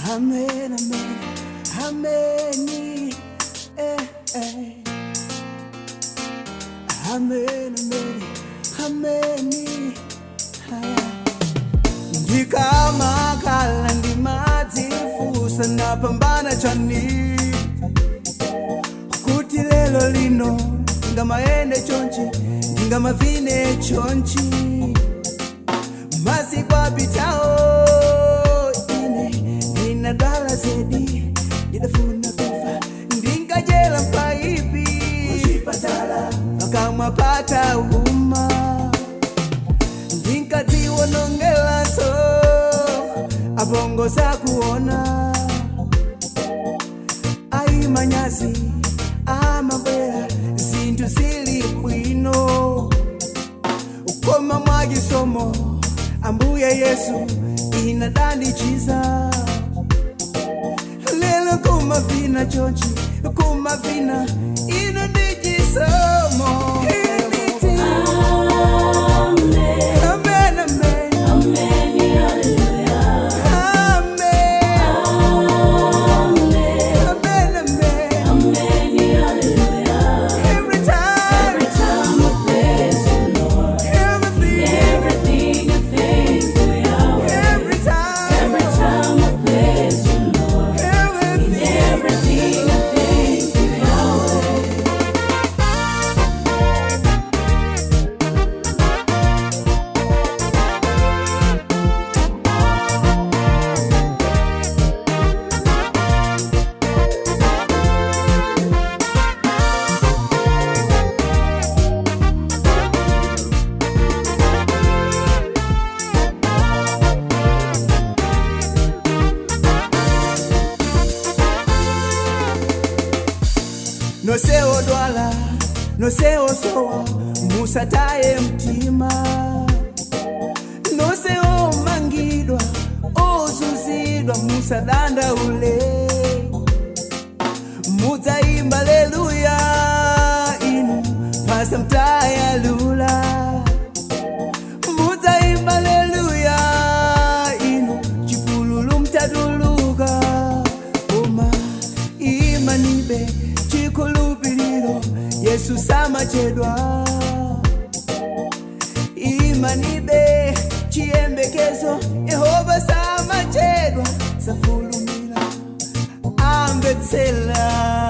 Amen, amen, amen, eh, eh. Amen, amen, amen. Ndikamakhala ndimadzifunsa ndapambana chani kuti lelo lino ndingamayende chonchi, ndingamavine chonchi. Masiku apitawo ine ndinadwala zedi, ndidafuna kufa, ndingajela mpaipi kuchipatala, pakamwa pata uma, ndinkadziwonongelaso apongoza kuona ayimanyazi amabwera zinthu zili bwino. Ukoma mwachisomo Ambuye Yesu inadandichiza lelo kumavina chonchi, kumavina ino ndichisomo. Amen, amen. Amen, hallelujah. Amen. Amen, amen. Amen, hallelujah. Every time, Every time I praise you, Lord. everything, Everything I thank you, Yahweh. every time, Every time I praise you, Lord. everything. Everything I thank you, Yahweh. Nonse odwala, nonse osowa, musataye mtima. Nonse omangidwa, ozuzidwa, musadandaule. Mudzaimba leluya inu pasa mtayalula. Mudzaimba leluya inu chipululu mtatuluka. Koma imanibe chikhulupiriro, Yesu samachedwa. Imanibe chiyembekezo, Yehova samachedwa, safulumira, amvetsera.